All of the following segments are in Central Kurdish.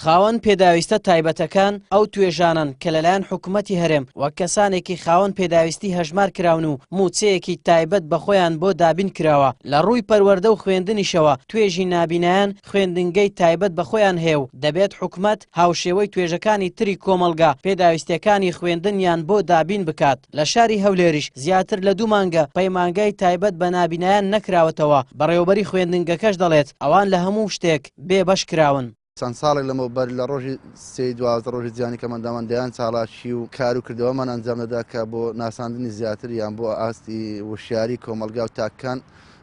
خاوەن پێداویستە تایبەتەکان ئەو توێژانەن کە لەلایەن حکومەتی هەرێم وەک کەسانێکی خاوەن پێداویستی هەژمار کراون و مووچەیەکی تایبەت بە خۆیان بۆ دابین کراوە. لە ڕووی پەروەردە و خوێندنیشەوە توێژی نابینایان خوێندنگەی تایبەت بە خۆیان هەیە و دەبێت حکومەت هاوشێوەی توێژەکانی تری کۆمەڵگا پێداویستیەکانی خوێندنیان بۆ دابین بکات. لە شاری هەولێریش زیاتر لە دوو مانگە پەیمانگای تایبەت بە نابینایان نەکراوەتەوە، بەڕێوەبەری خوێندنگەکەش دەڵێت ئەوان لە هەموو شتێک بێ بەش کراون. چەند ساڵێک لەمەوبەر لە ڕۆژی سێی 12 ڕۆژی جیهانی کەمئەندامان دەیان چالاکی و کار و کردەوەمان ئەنجام دەدا کە بۆ ناساندنی زیاتر یان بۆ ئاستی وشیاری کۆمەڵگا و تاکەکان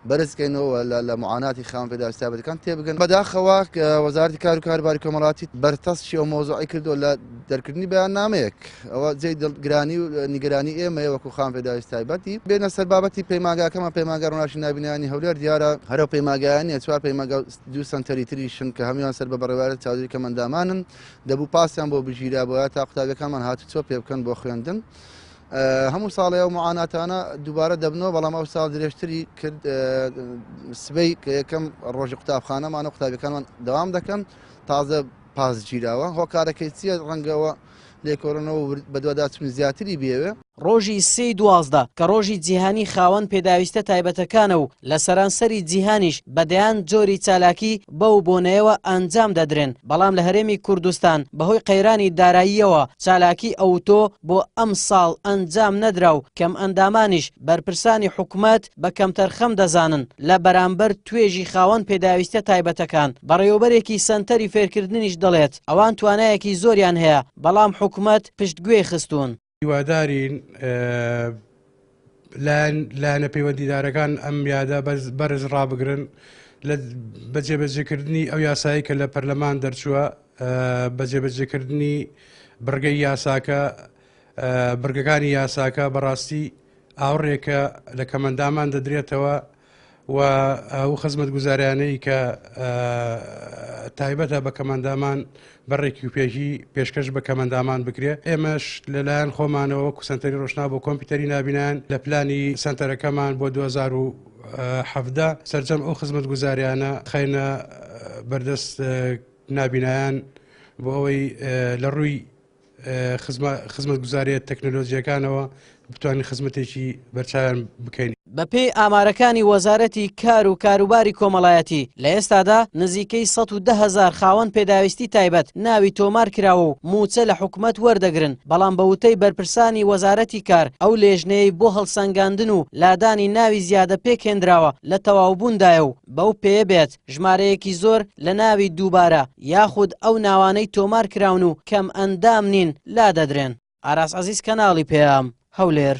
بەرزکەینەوە لە معاناتی خاوەن پێداویستی تایبەتەکان تێبگەن. بەداخەوە وەزارەتی کار و کاروباری کۆمەڵاتی بەرتەسکی ئەو مەوزوعی کردووە لە دەرکردنی بەیاننامەیەک. ئەوە جێی دڵگرانی و نیگەرانی ئێمەیە وەکو خاوەن پێداویستی تایبەتی. بێنە سەر بابەتی پەیمانگاکەمان، پەیمانگا ڕووناکی نابینایانی هەولێر، دیارە هەر ئەو پەیمانگایە نییە، چوار پەیمانگا و دوو سەنتەری تریشن کە هەموویان سەر بە بەڕێوەبەرایەتی چاودێری کەمئەندامانن، دەبوو پاسیان بۆ بگیرابوایە تا قوتابیەکانمان هاتوچۆ پێ بکەن بۆ خوێندن. هەموو ساڵێ ئەو معاناتانە دووبارە دەبنەوە، بەڵام ئەو ساڵ درێژتری کرد. سبەی کە یەکەم ڕۆژی قوتابخانەمان و قوتابیەکانمان دەوام دەکەن، تازە پاس گیراوە. هۆکارەکەی چییە؟ ڕەنگەوە لێکۆڵینەوە و بەدواداچوونی زیاتری بێوێ. ڕۆژی سێی 12 کە ڕۆژی جیهانی خاوەن پێداویستە تایبەتەکانە و لە سەرانسەری جیهانیش بە دەیان جۆری چالاکی بەو بۆنەیەوە ئەنجام دەدرێن، بەڵام لە هەرێمی کوردستان بەهۆی قەیرانی داراییەوە چالاکی ئەوتۆ بۆ ئەمساڵ ئەنجام نەدرا و کەمئەندامانیش بەرپرسانی حکومەت بە کەمتەرخەم دەزانن لە بەرامبەر توێژی خاوەن پێداویستیە تایبەتەکان. بەڕێوەبەرێکی سەنتەری فێرکردنیش دەڵێت، ئەوان توانایەکی زۆریان هەیە، بەڵام حکومەت پشتگوێی خستوون. هیوادارین لایەنە پەیوەندیدارەکان ئەم یادە بەرز ڕابگرن لە بەجێبەجێکردنی ئەو یاسایی کە لە پەرلەمان دەرچووە، بەجێبەجێکردنی بڕگەی یاساکە، بڕگەکانی یاساکە بەڕاستی ئاوڕێکە لە کەمەندامان دەدرێتەوە و ئەو خزمەتگوزاریانەی کە تایبەتە بە کەمەندامان بە ڕێکی و پێکی پێشکەش بە کەمەندامان بکرێت. ئێمەش لەلایەن خۆمانەوە وەکو سەنتەری ڕۆشنا بۆ کۆمپیوتەری نابینایان لە پلانی سەنتەرەکەمان بۆ 2017 سەرجەم ئەو خزمەتگوزاریانە خەینە بەردەست نابینایان بۆ ئەوەی لە ڕووی خزمەتگوزارییە تەکنەلۆجییەکانەوە بتوانین خزمەتێکی بەرچاویان بکەین. بەپێی ئامارەکانی وەزارەتی کار و کاروباری کۆمەڵایەتی، لە ئێستادا نزیکەی 110,000 خاوەن پێداویستی تایبەت ناوی تۆمار کراوە و مووچە لە حکومەت وەردەگرن، بەڵام بە وتەی بەرپرسانی وەزارەتی کار، ئەو لێژنەیەی بۆ هەڵسەنگاندن و لادانی ناوی زیادە پێکهێندراوە لە تەواوبووندایە و بەو پێیە بێت ژمارەیەکی زۆر لە ناوی دووبارە یاخود ئەو ناوانەی تۆمار کراون و کەم ئەندام نین لادەدرێن. ئاراس عەزیز کەناڵی پەیام، هەولێر.